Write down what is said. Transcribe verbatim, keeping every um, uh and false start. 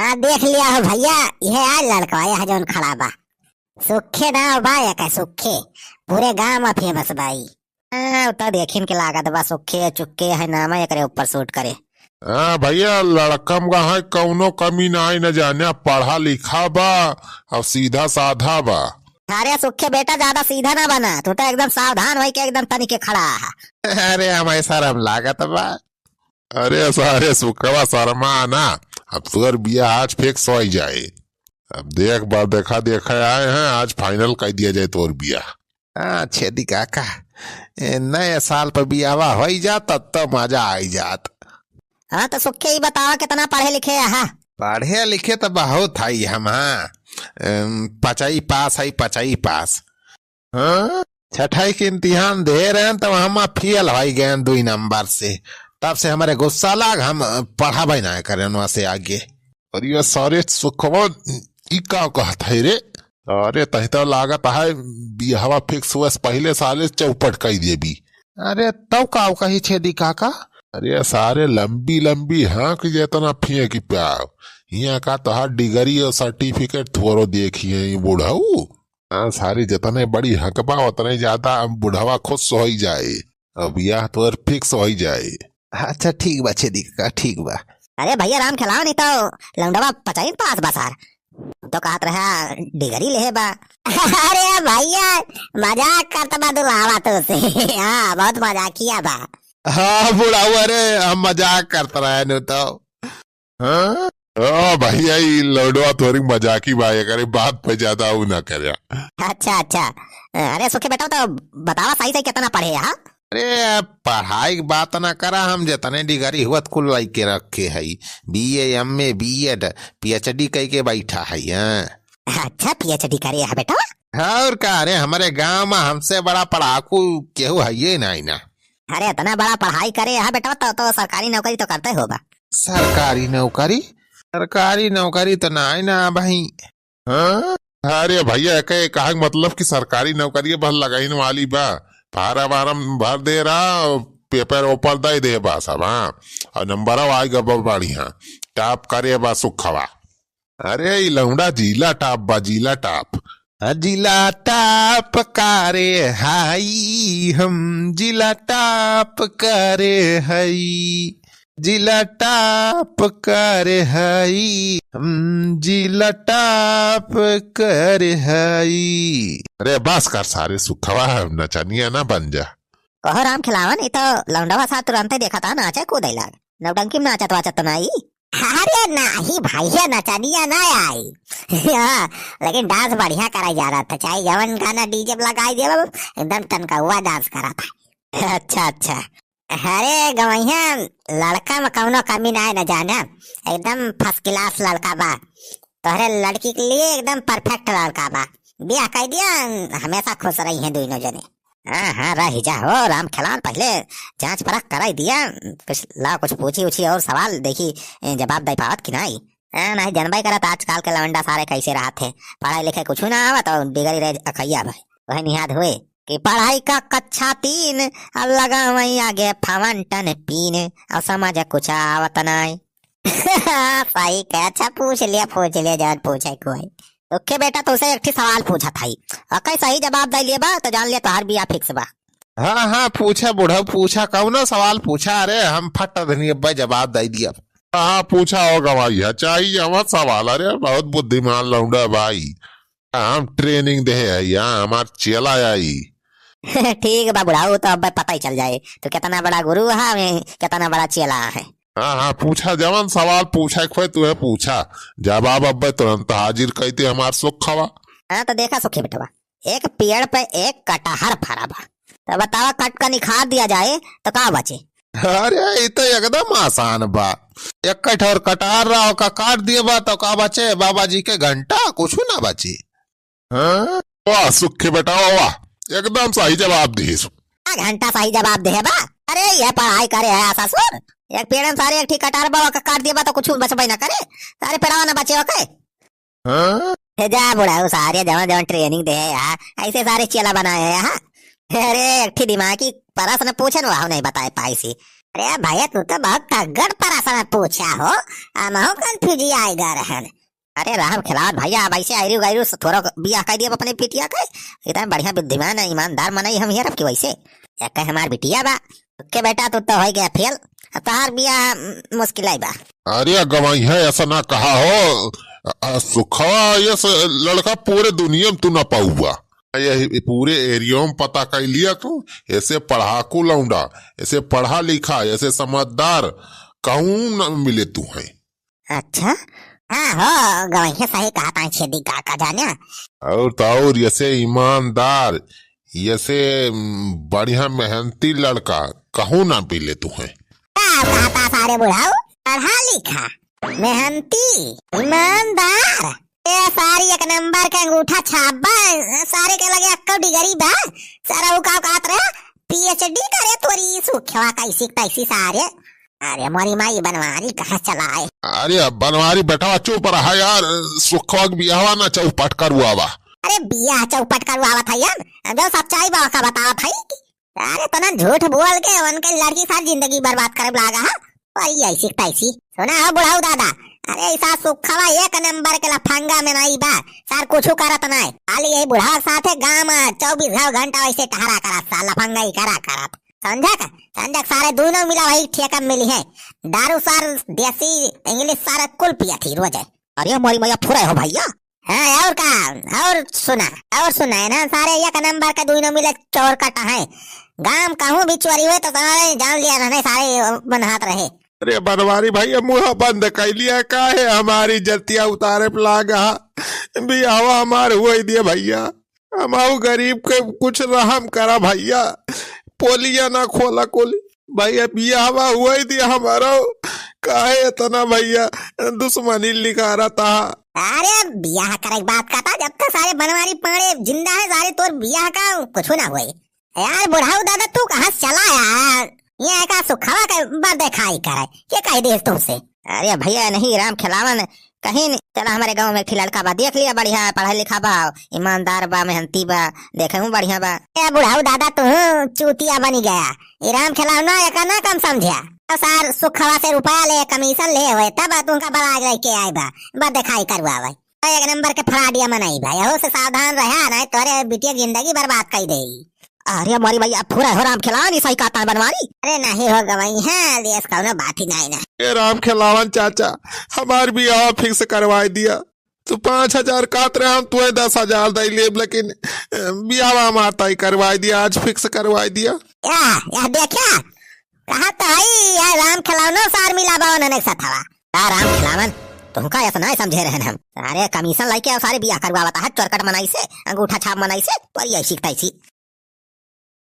हाँ, देख लिया हो भइया, इहे आज लड़कवा, यह जौन खड़ा बा। सुखे नाव बा एकर, सुखे। पूरे गाँव में famous बा ई। हाँ, उ तो देखिन के लागत बा, सुखे चुक्के है नाम है एकरे ऊपर shoot करे। हाँ भइया, लड़कम का है कौनो कमी नाई न जाने, पढ़ा लिखा बा और सीधा साधा बा। अरे सुखे बेटा, ज्यादा सीधा ना बना, तू तो एकदम सावधान होई के एकदम तनी के खड़ा है। अरे हमें शर्म लागत बा। अरे सारे सुखवा शर्मा ना, अब तोर बियाह आज fix होई जाए। अब देख बा, देखा देखा आए हैं, आज final कर दिया जाए तोर बियाह। हाँ छेदी काका, ए, नए साल पर बियाहवा होई जात तब तो मजा आई जात। हाँ तो सुखे ही बतावा कितना पढ़े लिखे है? पढ़े लिखे तो बहुत हई हम, हाँ। एम, पचई पास हई, पचई पास। हाँ? छठाई के इम्तिहान दे रहे हैं तो हम फेल हो गए दुई नंबर से। तब से हमारे गुस्सा लाग, हम, अ, पढ़ाबे ना करें वहाँ से आगे। अरे ये सारे सुखवा, ई का कहत है रे? अरे तही तो लागत है बियाहवा fix हुआ से पहिले साले चौपट कई देबी। अरे तब का कही छेदी काका? अरे सारे लंबी लंबी हाँक जेतना फेंक पाओ, हियाँ का तोहार degree और certificate थोड़ो देखी है ये बुढ़ऊ। हाँ, सारी जितने बड़ी हकबा उतने ज्यादा बुढ़वा खुश होई जाए, अब बियाह तोर fix होई जाए। अच्छा ठीक बा छेदी काका, ठीक बा। अरे भइया राम खेलावा, नहीं तो लौंडवा पचाइन पास बा सार, तो कहत रहा degree लेहे बा। अरे भइया, मजाक करत बा दुलावा तो से। हाँ, बहुत मजाकिया बा। हाँ बुढ़ऊ, अरे हम मजाक करत रहे नु तो। हाँ? ओ भइया, ई लौंडवा थोड़ी मजाकी बा, एकरे बात पे ज्यादा ऊ ना करे। अच्छा, अच्छा। अरे सुखी बेटा, तो बतावा सही से कितना पढ़े, हाँ? अरे, पढ़ाई की बात ना करा, हम जितने degree हुआ कुल लाइके रखे हई, B A, M A, B Ed, P H D कई के बैठा हई, हाँ। अच्छा, P H D करे है बेटा? और का, अरे, हमारे गांव में हमसे बड़ा पढ़ाकू केहू हइये नाई ना। अरे, इतना बड़ा पढ़ाई करे है बेटा, तो, तो सरकारी नौकरी तो करते होगा। सरकारी नौकरी? सरकारी नौकरी तो नाई ना भाई। हाँ? अरे भइया, एके कहा के मतलब कि सरकारी नौकरी बस लगाइन वाली बा, फार्म वार्म भर दे रहा, पेपर ओपर दे दे बा सब, हाँ, और नंबर आएगा बा बढ़िया, top करे बा सुखवा। अरे ई लौंडा जिला top बा, जिला top। आ, जिला top करे हाई, हम जिला top करे हई, जिला top करे हई, हम जिला top करे हई। अरे बस कर सारे सुखवा, नचनिया ना बन जा। कहो राम खिलावन, ई तो लौंडवा साथ तुरंते देखा था, नाचे कूदे लाग। नौटंकी में नाचत वाचत तो नाई। अरे नाही भइया, नचनिया ना आई। हाँ, लेकिन dance बढ़िया करा जा रहा था, चाहे जवन गाना D J पे लगाई दे, एकदम तनकौआ dance करा था। अच्छा, अच्छा। अरे गवैया, लड़का में कौनो कमी ना है न जाना, एकदम first class लड़का बा, तोहरे लड़की के लिए एकदम perfect लड़का बा। बियाह कर दिया, हमेशा खुश रही हैं दोनों जने। हाँ, हाँ, रह जा हो राम खिलावन, पहिले जांच परख कराई दिया, कुछ ला, कुछ पूछी उछी और सवाल देखी, ए, जवाब दे पावत कि नाई। हाँ, नाई, जनबे करत आजकल के लवंडा सारे कैसे रहत है, पढ़ाई लिखे कुछ ना आवत और degree रे अखैया भाई। वही निहाद हुए कि पढ़ाई का कक्षा तीन, अब लगा वहीं आगे fountain pen, और समझ कुछ आवत नाई। सही कहे, अच्छा पूछ लिया, पूछ लिया जवन पूछे को है। ओके बेटा, तोसे एक ठी सवाल पूछत हई, ओके सही जवाब दे लिए बा तो जान लिया तोहार बियाह fix बा। हाँ, हाँ, पूछा बुढ़ऊ, पूछा, कौनो सवाल पूछा, अरे हम फट धनी अब्बा जवाब दे दिया। हाँ, पूछा हो गवाई है, चाहिए हमार सवाल, अरे बहुत बुद्धिमान लौंडा भाई, हम training दे है, यहाँ हमार चेला आई। ठीक बा बुढ़ऊ, तो अब पता ही चल जाए तू कितना बड़ा गुरु है, हमें कितना बड़ा चेला है। हाँ, हाँ, पूछा, जवन सवाल पूछे के होए, तुहे पूछा, जवाब अब्बे तुरंत हाजिर कइते हमार सुखवा। हाँ, तो देखा सुखी बेटवा, एक पेड़ पे एक कटहर फरा बा, तो बतावा, कट का निखार दिया जाए तो का बचे? अरे, ई तो एकदम आसान बा। एक कटहर कटार रहा, ओका काट दिए बा, तो का बचे? बाबा जी के घंटा, कुछ ना बचे। हाँ? वाह सुखे बेटा, वाह, वाह, एकदम सही जवाब दिहिस। आ घंटा सही जवाब दे बा। अरे ये पढ़ाई करे है ससुर, एक पेड़ में सारे एक ठी कटार बा, ओका काट दिए बा तो कुछ बचबे ना करे, सारे पेड़वा ना बचे ओके। हाँ? हे जा बुढ़ऊ, सारे जवन जवन training दे है यार, ऐसे सारे चेला बनाए है यार। अरे एक ठी दिमागी प्रश्न पूछन, वह नहीं बताए पाई सी। अरे भैया, तू तो बहुत तगड़ प्रश्न पूछा हो, हमहू confuse आइगा रहन। अरे राम खिलावन भैया, अब ऐसे आयरू गैरू से थोड़ा बियाह कर दिया अपने बिटिया के, इतना बढ़िया बुद्धिमान है, ईमानदार मनई हम हियर अब की वैसे। एक हमार बिटिया बा, के बेटा तू तो हो गया फेल, अब तोहार बियाह, म, मुश्किल आई बा। अरे गवाई है, ऐसा ना कहा हो, अ, अ, सुखवा ये स-, लड़का पूरे दुनिया में तू ना पाउबा। ये पूरे एरिया में पता कर लिया तू, ऐसे पढ़ाकू लौंडा, ऐसे पढ़ा लिखा, ऐसे समझदार, कहूँ न मिले तू है। अच्छा, हाँ हो, गवैया सही कहा ताई छेदी काका जाने। और तो और ऐसे ईमानदार, ऐसे, उम, बढ़िया मेहनती लड़का कहूँ ना मिले तू है। का कहता सारे बुढ़ाऊ? पढ़ा लिखा, मेहनती, ईमानदार, ए सारी एक नंबर के अंगूठा छाप बा, सारे के लगे अक्को डिग्री बा, सारा उ का कहत रहे, PhD करे तोरी सुखवा कैसी तैसी सारे। अरे मोरी माई बनवारी कहाँ चला आए? अरे अब बनवारी बेटवा चुप रहा यार, सुखवा के बियाहवा ना चौपट करवावा। अरे बियाह चौपट करवावत है हम, हम जो सच्चाई बा का बतावत है। अरे तना झूठ बोल के उनके लड़की सारी जिंदगी बर्बाद करे लागा है। और ये ऐसी तैसी। सुना हो बुढ़ाऊ दादा, अरे ऐसा सुखवा एक नंबर के लफंगा में नहीं बा, सार कुछ करत नहीं। खाली यही बुढ़ावा के साथे गाँव में चौबीस घंटा वैसे टहरा करत, सार लफंगा ही करा करत। समझा का? समझा का? सारे दोनों मिला वही ठेका में मिली है। दारू सार, देसी, English सारे कुल पिया थी रोज है। अरे मोरी मैया फुरे हो भैया। हाँ, और का? और सुना, और सुना है ना सारे, एक नंबर का दुइनो मिले चोर कटा है। गांव कहूँ भी चोरी हुए तो सारे जान लिया रहने, सारे बनहात रहे। अरे बनवारी भैया, मुँह बंद कर लिया, काहे हमारी इज्जतिया उतारे पे लागा? बियाहवा हमार हुए दिए भैया, हमाऊ गरीब के कुछ रहम करा भैया, पोलिया ना खोला कोली। भैया बियाहवा हुए दिया हमारा, काहे इतना भैया दुश्मनी लिखा रहता? अरे बियाह करे के बात कहता, जब तक सारे बनवारी पाड़े जिंदा है, सारे तोर बियाह का कुछ ना हुए। यार बुढ़ाऊ दादा, तू कहाँ से चला यार? ये का सुखवा के बर्दे खाई करे, के कह दे तुमसे? अरे भैया नहीं, राम खिलावन कहीं नहीं, चला हमारे गाँव में एक ठे लड़का बा, देख लिया, बढ़िया है, पढ़ा लिखा बा, ईमानदार बा, मेहनती बा, देखे हूँ बढ़िया बा। ए बुढ़ाऊ दादा, तू चूतिया बनी गया। ई राम खिलावन ना, एका ना कम समझिया। और सार सुखवा से रुपया ले, commission ले हुए, तब तुमका बड़ा लेके आए बा, बर्दे खाई करवावे। तो एक नंबर के फ्रॉडिया मनई भाई, एहू से सावधान रहा, नहीं तोरे बिटिया की जिंदगी बर्बाद कर देई। अरे मोरी भैया, फुरे हो राम खिलावन, ई सही कहता है बनवारी। अरे नहीं हो गवई है, देश कौनो बात ही नहीं ना। ए राम खिलावन चाचा, हमार बियाह fix करवाई दिया। तू पाँच हजार कहत रहे, हम तुहे दस हजार दे लेब, लेकिन, अ, बियाह हमार तय करवाई दिया, आज fix करवाई दिया। या, या देखा, कहा तो है, या राम खिलावन सार मिला बा उन्होंने सथवा। का राम खिलावन, तुमका ऐसा नहीं समझे रहन हम। अरे commission लेके आओ, सारे बियाह करवावता है, चोरकट मनई से, अंगूठा छाप मनई से, पर ये सीखता ही सी।